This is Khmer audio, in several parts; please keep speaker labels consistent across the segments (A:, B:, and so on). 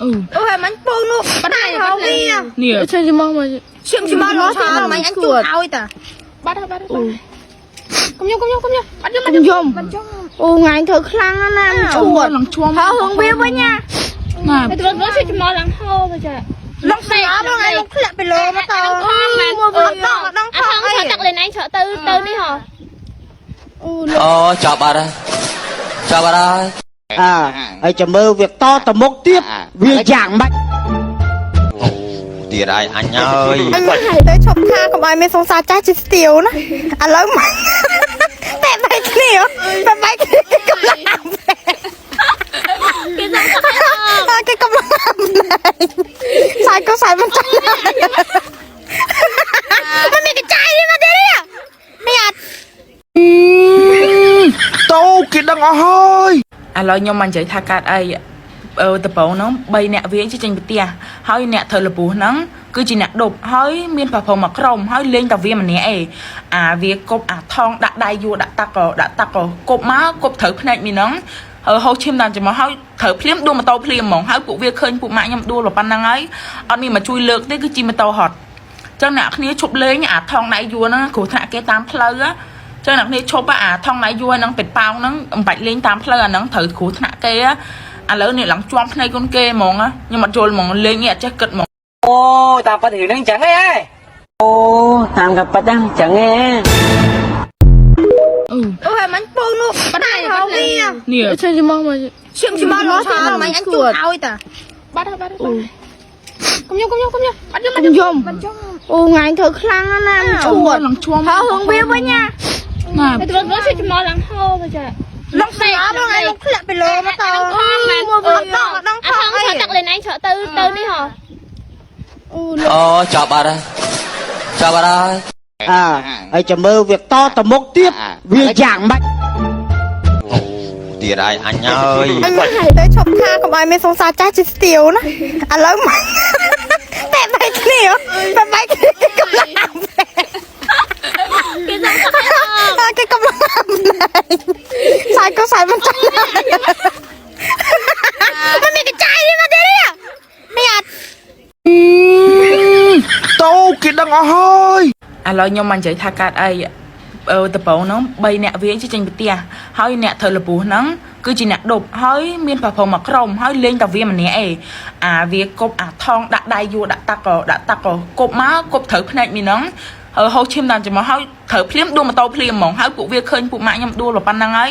A: អូហើយមិនពូនោះបាត់ហើយវា
B: នេះ
C: ឈឹងច្មោះមក
A: ឈឹងច្មោះលោកច្រើនមិនអញជូតឲ្យតា
C: បាត់ហើយបាត់ហើយកុំយំកុំយំកុំយំបាត់យំកុំយំអូថ្ងៃធ្វើខ្លាំងណាស់ណាឈួត
B: ឡើងជួម
C: ហៅហងវាវិញណា
B: ណា
C: ទៅទៅឈឹងច្មោះឡើងហោទៅចា
A: លងស្លាប់ហ្នឹងឯងលងធ្លាក់ពីលើមកត
C: មែន
A: អត់ដងអត់ដង
D: អាថង
A: ខំអី
D: ឆក់ទឹកលេងឯងឆក់ទៅទៅនេះហ៎
C: អូ
E: អូចាប់បាត់ហើយចាប់បាត់ហើយ
F: អើហើយចាំមើលវាតទៅមុខទៀតវាយ៉ាងម៉េច
E: អូទៀតហើយអញហើយ
A: ទៅឈប់ថាកុំឲ្យមានសង្សារចាស់ជាស្ទាវណាឥឡូវមកតែបែកគ្នាតែបែកគ្នាគេកំឡង
D: គេសង្ស័យ
A: អើគេកំឡងសាយក៏សាយមិនចាស់មិនមានកចាយទេមកទៀតនេះនេះអត់
G: តោគេដឹងអស់ហើយ
B: ឥឡូវខ្ញុំមកនិយាយថាកាត់អីអឺដបងហ្នឹង3អ្នកវាចេញពីផ្ទះហើយអ្នកត្រូវលពូហ្នឹងគឺជាអ្នកដប់ហើយមានប្រពន្ធមកក្រុមហើយលេងតែវាម្នាក់ឯងអាវាគប់អាថងដាក់ដៃយួរដាក់តាក់ក៏ដាក់តាក់ក៏គប់មកគប់ត្រូវភ្នែកមីហ្នឹងហើយហូរឈាមតាមច្រមុះហើយត្រូវភ្លាមដួលម៉ូតូភ្លាមហ្មងហើយពួកវាឃើញពួកម៉ាក់ខ្ញុំដួលប៉ុណ្ណឹងហើយអត់មានមកជួយលើកទេគឺជិះម៉ូតូហត់ចឹងអ្នកគ្នាឈប់លេងអាថងដៃយួរហ្នឹងគ្រោះថ្នាក់គេតាមផ្លូវណា ចឹងអ្នកគ្នាឈប់អាថងដៃយួរហ្នឹងពេតប៉ោងហ្នឹងអំបាច់លេងតាមផ្លូវអាហ្នឹងត្រូវគ្រោះថ្នាក់គេឥឡូវនេះឡើងជាប់ភ្នែកកូនគេហ្មងខ្ញុំអត់យល់ហ្មងលេងនេះអត់ចេះគិតហ្មង
H: អូតាមពិតរឿងហ្នឹងចឹងហ៎អូតាមក៏ពិតហ្នឹងចឹងហ៎
A: អូហើយមិនពូនោះបាត់ហើយវា
B: នេះ
C: ឈឹងច្មោះមក
A: ឈឹងច្មោះលោកច្រើនមិនអញជូតឲ្យតា
C: បាត់ហើយបាត់ហើយកុំយំកុំយំកុំយំបាត់យំកុំយំអូថ្ងៃធ្វើខ្លាំងណាស់ណាឈួត
B: ឡើងជួម
C: ហៅហងវាវិញណា
B: ណា
D: ទៅទៅឈឹងច្មោះឡើងហោទៅចា
A: លងស្លាប់ហ្នឹងឯងលងធ្លាក់ពីលើមកត
D: មែន
A: អត់ដងអត់ដង
D: អា
A: ខំអី
D: ថងឆក់ទឹកលេងឯងឆក់ទៅទៅនេះហ៎
C: អូ
E: អូចាប់បាត់ហើយចាប់បាត់ហើយ
F: អើហើយចាំមើលវាតទៅមុខទៀតវាយ៉ាងម៉េច
E: អូទៀតហើយអញហើយ
A: ទៅឈប់ថាកុំឲ្យមានសង្សារចាស់ជាស្ទាវណាឥឡូវមកតែបែកគ្នាតែបែកគ្នាគេកំឡង
D: គេសង្ស័យ
A: អើគេកំឡងសាយក៏សាយមិនចាស់មិនមានកចាយទេមកទៀតនេះនេះអត់
G: តោគេដឹងអស់ហើយ
B: ឥឡូវខ្ញុំមកនិយាយថាកាត់អីអឺដបងហ្នឹង3អ្នកវាចេញពីផ្ទះហើយអ្នកត្រូវលពូហ្នឹងគឺជាអ្នកដប់ហើយមានប្រពន្ធមកក្រុមហើយលេងតែវាម្នាក់ឯងអាវាគប់អាថងដាក់ដៃយួរដាក់តាក់ក៏ដាក់តាក់ក៏គប់មកគប់ត្រូវភ្នែកមីហ្នឹងហើយហូរឈាមតាមច្រមុះហើយត្រូវភ្លាមដួលម៉ូតូភ្លាមហ្មងហើយពួកវាឃើញពួកម៉ាក់ខ្ញុំដួលប៉ុណ្ណឹងហើយ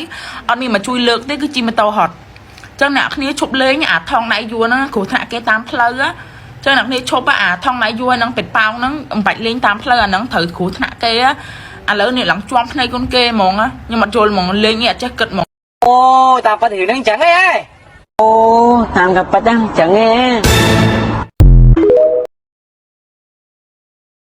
B: អត់មានមកជួយលើកទេគឺជិះម៉ូតូហត់ចឹងអ្នកគ្នាឈប់លេងអាថងដៃយួរហ្នឹងគ្រោះថ្នាក់គេតាមផ្លូវណា ចឹងអ្នកគ្នាឈប់អាថងដៃយួរហ្នឹងពេតប៉ោងហ្នឹងអំបាច់លេងតាមផ្លូវអាហ្នឹងត្រូវគ្រោះថ្នាក់គេឥឡូវនេះឡើងជាប់ភ្នែកកូនគេហ្មងខ្ញុំអត់យល់ហ្មងលេងនេះអត់ចេះគិតហ្មង
H: អូតាមពិតរឿងហ្នឹងចឹងហ៎អូតាមក៏ពិតហ្នឹងចឹងហ៎